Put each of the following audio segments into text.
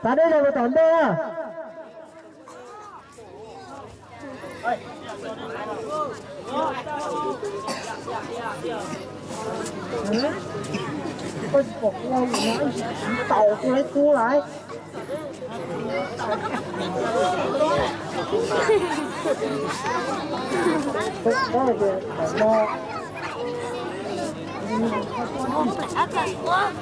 Tav dej los tom ntej na. Koj tsis pom kuv ua yus no, tsis taus kuv lawv tub lawm.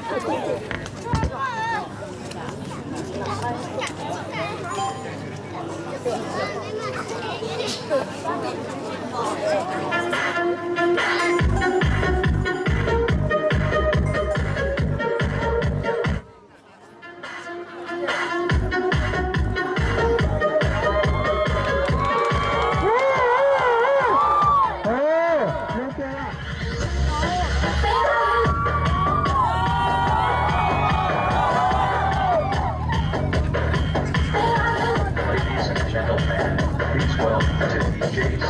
Ladies and gentlemen, please welcome the D Js.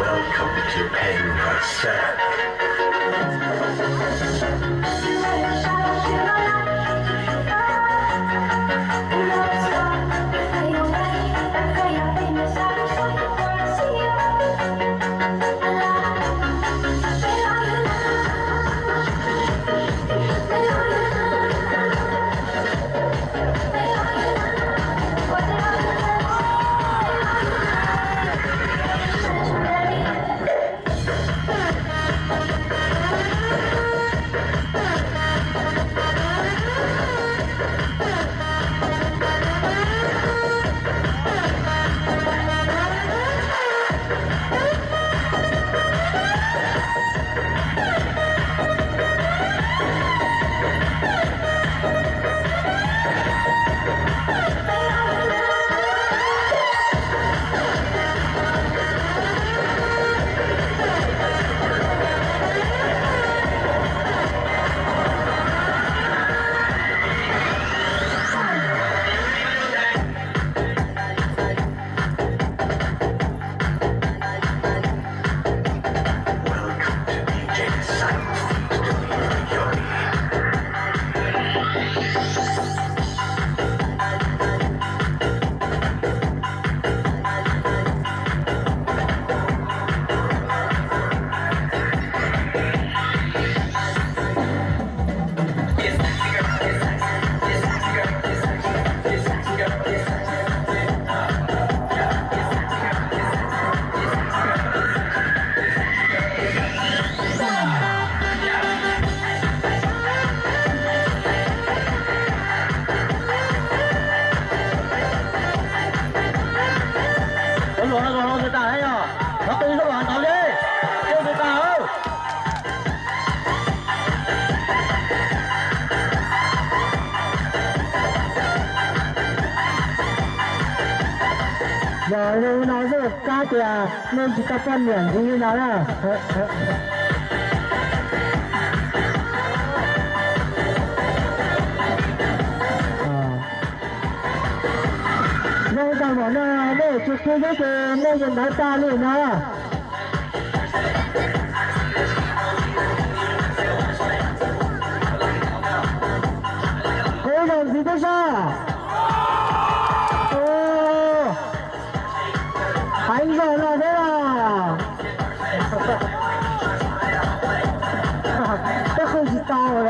Welcome to Penrith Sand. Ua luag no, luag no tsis tas thiab yog, no tus ib luag no li, tus tsis tas. Yog li no xwb kab tias nej tsis tau poj niam ntxiv li no na. Tsis qhia thiab ces nej yeej ntawd tag li no. Kuv ib zaug ntxiv twb sab. Heev zog no thiab las. Peb qhwv tsis tau.